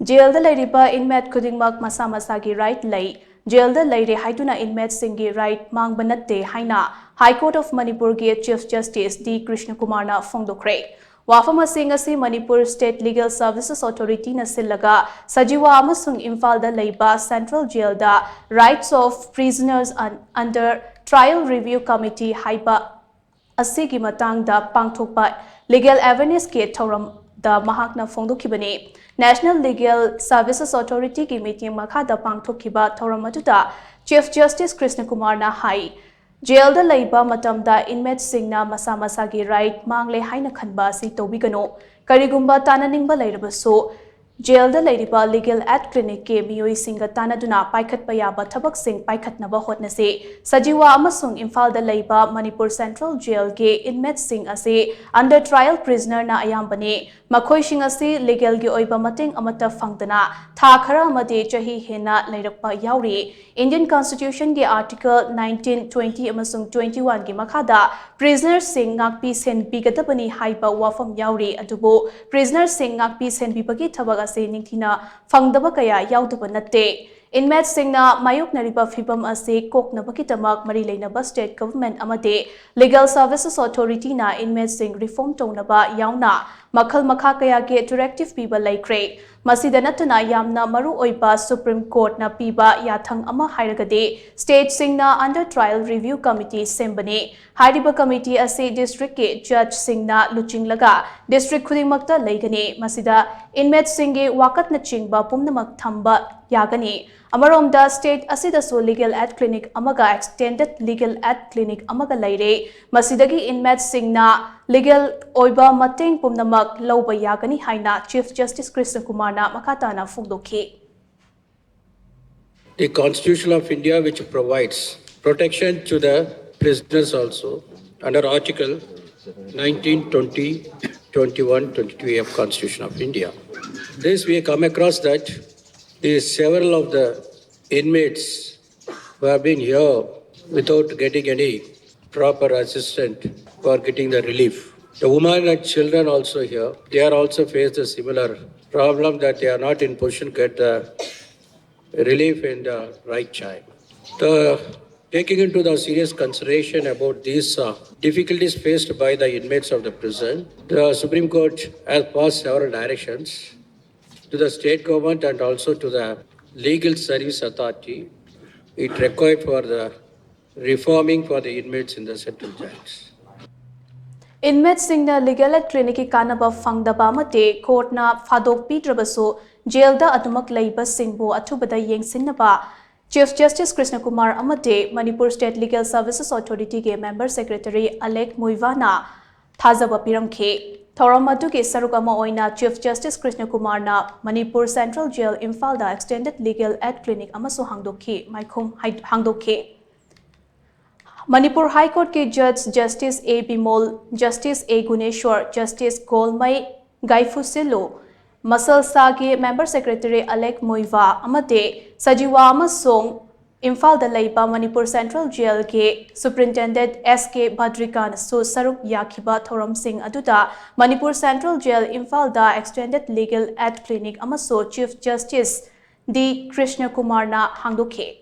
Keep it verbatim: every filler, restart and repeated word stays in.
ꯖꯦꯜꯗ ꯂꯩꯔꯤꯕ ꯏꯟꯃꯦꯠ ꯈꯨꯗꯤꯡꯃꯛ ꯃꯁꯥ ꯃꯁꯥꯒꯤ ꯔꯥꯏꯠ ꯂꯩ꯫ ꯖꯦꯜꯗ ꯂꯩꯔꯦ ꯍꯥꯏꯗꯨꯅ ꯏꯟꯃꯦꯠꯁꯤꯡꯒꯤ ꯔꯥꯏꯠ ꯃꯥꯡꯕ ꯅꯠꯇꯦ ꯍꯥꯏꯅ ꯍꯥꯏ ꯀꯣꯔꯠ ꯑꯣꯐ ꯃꯅꯤꯄꯨꯔꯒꯤ ꯆꯤꯐ ꯖꯁꯇꯤꯁ ꯗꯤ ꯀ꯭ꯔꯤꯁꯅꯀꯨꯃꯥꯔꯅ ꯐꯣꯡꯗꯣꯛꯈ꯭ꯔꯦ꯫ ꯋꯥꯐꯝ ꯑꯁꯤ ꯉꯁꯤ ꯃꯅꯤꯄꯨꯔ ꯁ꯭ꯇꯦꯠ ꯂꯤꯒꯦꯜ ꯁꯔꯚꯤꯁꯦꯁ ꯑꯣꯊꯣꯔꯤꯇꯤꯅ ꯁꯤꯜꯂꯒ ꯁꯖꯤꯋꯥ ꯑꯃꯁꯨꯡ ꯏꯝꯐꯥꯜꯗ ꯂꯩꯕ central ꯖꯦꯜꯗ Rights of Prisoners Under Trial Review Committee ꯍꯥꯏꯕ ꯑꯁꯤꯒꯤ ꯃꯇꯥꯡꯗ ꯄꯥꯡꯊꯣꯛꯄ ꯂꯤꯒꯦꯜ ꯑꯦꯋꯦꯔꯅꯦꯁꯀꯤ ꯊꯧꯔꯝꯗ ꯃꯍꯥꯛꯅ ꯐꯣꯡꯗꯣꯛꯈꯤꯕꯅꯤ꯫ ꯅꯦꯁꯅꯦꯜ ꯂꯤꯒꯦꯜ ꯁꯔꯚꯤꯁꯦꯁ ꯑꯣꯊꯣꯔꯤꯇꯤꯒꯤ ꯃꯤꯠꯌꯦꯡ ꯃꯈꯥꯗ ꯄꯥꯡꯊꯣꯛꯈꯤꯕ ꯊꯧꯔꯝ ꯑꯗꯨꯗ ꯆꯤꯐ ꯖꯁꯇꯤꯁ ꯀ꯭ꯔꯤꯁꯅꯀꯨꯃꯥꯔꯅ ꯍꯥꯏ, ꯖꯦꯜꯗ ꯂꯩꯕ ꯃꯇꯝꯗ ꯏꯟꯃꯦꯠꯁꯤꯡꯅ ꯃꯁꯥ ꯃꯁꯥꯒꯤ ꯔꯥꯏꯠ ꯃꯥꯡꯂꯦ ꯍꯥꯏꯅ ꯈꯟꯕ ꯑꯁꯤ ꯇꯧꯕꯤꯒꯅꯨ꯫ ꯀꯔꯤꯒꯨꯝꯕ ꯇꯥꯟꯅꯅꯤꯡꯕ ꯂꯩꯔꯕꯁꯨ, ꯖꯦꯜꯗ ꯂꯩꯔꯤꯕ ꯂꯤꯒꯦꯜ ꯑꯦꯗ ꯀ꯭ꯂꯤꯅꯤꯛꯀꯤ ꯃꯤꯑꯣꯏꯁꯤꯡꯒ ꯇꯥꯟꯅꯗꯨꯅ ꯄꯥꯏꯈꯠꯄ ꯌꯥꯕ ꯊꯕꯛꯁꯤꯡ ꯄꯥꯏꯈꯠꯅꯕ ꯍꯣꯠꯅꯁꯤ꯫ ꯁꯖꯤꯋꯥ ꯑꯃꯁꯨꯡ ꯏꯝꯐꯥꯜꯗ ꯂꯩꯕ ꯃꯅꯤꯄꯨꯔ ꯁꯦꯟꯇ꯭ꯔꯦꯜ ꯖꯦꯜꯒꯤ ꯏꯟꯃꯦꯠꯁꯤꯡ ꯑꯁꯤ under trial prisonerꯅ ꯑꯌꯥꯝꯕꯅꯤ꯫ ꯃꯈꯣꯏꯁꯤꯡ ꯑꯁꯤ ꯂꯤꯒꯦꯜꯒꯤ ꯑꯣꯏꯕ ꯃꯇꯦꯡ ꯑꯃꯠꯇ ꯐꯪꯗꯅ ꯊꯥ ꯈꯔ ꯑꯃꯗꯤ ꯆꯍꯤ ꯍꯦꯟꯅ ꯂꯩꯔꯛꯄ ꯌꯥꯎꯔꯤ꯫ ꯏꯟꯗꯤꯌꯟ ꯀꯟꯁꯇꯤꯇ꯭ꯌꯨꯁꯟꯒꯤ ꯑꯥꯔꯇꯤꯀꯜ nineteen, twenty ꯑꯃꯁꯨꯡ twenty-oneꯒꯤ ꯃꯈꯥꯗ ꯄ꯭ꯔꯤꯖꯅꯔꯁꯤꯡ ꯉꯥꯛꯄꯤ ꯁꯦꯟꯕꯤꯒꯗꯕꯅꯤ ꯍꯥꯏꯕ ꯋꯥꯐꯝ ꯌꯥꯎꯔꯤ꯫ ꯑꯗꯨꯕꯨ ꯄ꯭ꯔꯤꯖꯅꯔꯁꯤꯡ ꯉꯥꯛꯄꯤ ꯁꯦꯟꯕꯤꯕꯒꯤ ꯊꯕꯛ ꯑꯁꯤ ꯅꯤꯡꯊꯤꯅ ꯐꯪꯗꯕ ꯀꯌꯥ ꯌꯥꯎꯗꯕ ꯅꯠꯇꯦ꯫ ꯏꯟꯃꯦꯠꯁꯤꯡꯅ ꯃꯥꯌꯣꯛꯅꯔꯤꯕ ꯐꯤꯚꯝ ꯑꯁꯤ ꯀꯣꯛꯅꯕꯒꯤꯗꯃꯛ ꯃꯔꯤ ꯂꯩꯅꯕ ꯁ꯭ꯇꯦꯠ ꯒꯚꯔꯟꯃꯦꯟꯠ ꯑꯃꯗꯤ ꯂꯤꯒꯦꯜ ꯁꯔꯚꯤꯁꯦꯁ ꯑꯣꯊꯣꯔꯤꯇꯤꯅ ꯏꯟꯃꯦꯠꯁꯤꯡ ꯔꯤꯐꯣꯔꯝ ꯇꯧꯅꯕ ꯌꯥꯎꯅ ꯃꯈꯜ ꯃꯈꯥ ꯀꯌꯥꯒꯤ ꯗꯤꯔꯦꯛꯇꯤꯚ ꯄꯤꯕ ꯂꯩꯈ꯭ꯔꯦ꯫ ꯃꯁꯤꯗ ꯅꯠꯇꯅ ꯌꯥꯝꯅ ꯃꯔꯨ ꯑꯣꯏꯕ ꯁꯨꯄ꯭ꯔꯤꯝ ꯀꯣꯔꯠꯅ ꯄꯤꯕ ꯌꯥꯊꯪ ꯑꯃ ꯍꯥꯏꯔꯒꯗꯤ ꯁ꯭ꯇꯦꯠꯁꯤꯡꯅ under trial review committee ꯁꯦꯝꯕꯅꯤ꯫ ꯍꯥꯏꯔꯤꯕ ꯀꯃꯤꯇꯤ ꯑꯁꯤ ꯗꯤꯁꯇ꯭ꯔꯤꯛꯀꯤ ꯖꯖꯁꯤꯡꯅ ꯂꯨꯆꯤꯡꯂꯒ ꯗꯤꯁꯇ꯭ꯔꯤꯛ ꯈꯨꯗꯤꯡꯃꯛꯇ ꯂꯩꯒꯅꯤ꯫ ꯃꯁꯤꯗ ꯏꯟꯃꯦꯠꯁꯤꯡꯒꯤ ꯋꯥꯀꯠꯅꯆꯤꯡꯕ ꯄꯨꯝꯅꯃꯛ ꯊꯝꯕ ꯌꯥꯒꯅꯤ꯫ ꯑꯃꯔꯣꯝꯗ ꯁ꯭ꯇꯦꯠ ꯑꯁꯤꯗꯁꯨ ꯂꯤꯒꯦꯜ ꯑꯦꯗ ꯀ꯭ꯂꯤꯅꯤꯛ ꯑꯃꯒ ꯑꯦꯛꯁꯇꯦꯟꯗꯦꯗ ꯂꯤꯒꯦꯜ ꯑꯦꯗ ꯀ꯭ꯂꯤꯅꯤꯛ ꯑꯃꯒ ꯂꯩꯔꯦ꯫ ꯃꯁꯤꯗꯒꯤ ꯏꯟꯃꯦꯠꯁꯤꯡꯅ ꯂꯤꯒꯦꯜ ꯑꯣꯏꯕ ꯃꯇꯦꯡ ꯄꯨꯝꯅꯃꯛ ꯂꯧꯕ ꯌꯥꯒꯅꯤ ꯍꯥꯏꯅ ꯆꯤꯐ ꯖꯁꯇꯤꯁ ꯀ꯭ꯔꯤꯁꯅꯀꯨꯃꯥꯔꯅ ꯃꯈꯥ ꯇꯥꯅ ꯐꯣꯡꯗꯣꯛꯈꯤ꯫ The Constitution of India, which provides protection to the prisoners also under Article nineteen, twenty, twenty-one, twenty-two A of Constitution of India. This we come across that the several of the inmates who have been here without getting any proper assistance for getting the relief. The women and children also here, they are also faced a similar problem that they are not in position to get the relief in the right time. The, taking into the serious consideration about these uh, difficulties faced by the inmates of the prison, the Supreme Court has passed several directions to the state government and also to the Legal Service Authority. It required for the reforming for the inmates in the central jails. Inmateꯁꯤꯡꯅ Legal Aid Clinicꯀꯤ ꯀꯥꯟꯅꯕ ꯐꯪꯗꯕ ꯑꯃꯗꯤ ꯀꯣꯔꯠꯅ ꯐꯥꯗꯣꯛꯄꯤꯗ꯭ꯔꯕꯁꯨ ꯖꯦꯜꯗ ꯑꯗꯨꯃꯛ ꯂꯩꯕꯁꯤꯡꯕꯨ ꯑꯊꯨꯕꯗ ꯌꯦꯡꯁꯤꯟꯅꯕ Chief Justice Krishna Kumar ꯑꯃꯗꯤ Manipur State Legal Services Authorityꯒꯤ Member Secretary ꯑꯂꯦꯛ ꯃꯨꯏꯋꯥꯅ ꯊꯥꯖꯕ ꯄꯤꯔꯝꯈꯤ꯫ ꯊꯧꯔꯝ ꯑꯗꯨꯒꯤ ꯁꯔꯨꯛ ꯑꯃ ꯑꯣꯏꯅ Chief Justice ꯀ꯭ꯔꯤꯁꯅ ꯀꯨꯃꯥꯔꯅ ꯃꯅꯤꯄꯨꯔ Central Jail ꯏꯝꯐꯥꯜꯗ Extended Legal Aid Clinic ꯑꯃꯁꯨ ꯍꯥꯡꯗꯣꯛꯈꯤ꯫ ꯃꯥꯏꯈꯨꯝ ꯍꯥꯏ- ꯍꯥꯡꯗꯣꯛꯈꯤ꯫ Manipur High Courtꯀꯤ Judge Justice A Bimol, Justice A ꯒꯨꯅꯦꯁ꯭ꯋꯔ, Justice Golmei ꯒꯥꯏꯐꯨꯁꯤꯂꯨ, ꯃꯁꯜꯁꯥꯒꯤ Member Secretary ꯑꯂꯦꯛ ꯃꯨꯏꯋꯥ ꯑꯃꯗꯤ ꯁꯖꯤꯋꯥ ꯑꯃꯁꯨꯡ ꯏꯝꯐꯥꯜꯗ ꯂꯩꯕ Manipur Central Jailꯒꯤ Superintendent S K ꯕꯗ꯭ꯔꯤꯀꯥꯟꯁꯨ ꯁꯔꯨꯛ ꯌꯥꯈꯤꯕ ꯊꯧꯔꯝꯁꯤꯡ ꯑꯗꯨꯗ ꯃꯅꯤꯄꯨꯔ Central Jail ꯏꯝꯐꯥꯜꯗ Extended Legal Aid Clinic ꯑꯃꯁꯨ Chief Justice D ꯀ꯭ꯔꯤꯁꯅ ꯀꯨꯃꯥꯔꯅ ꯍꯥꯡꯗꯣꯛꯈꯤ꯫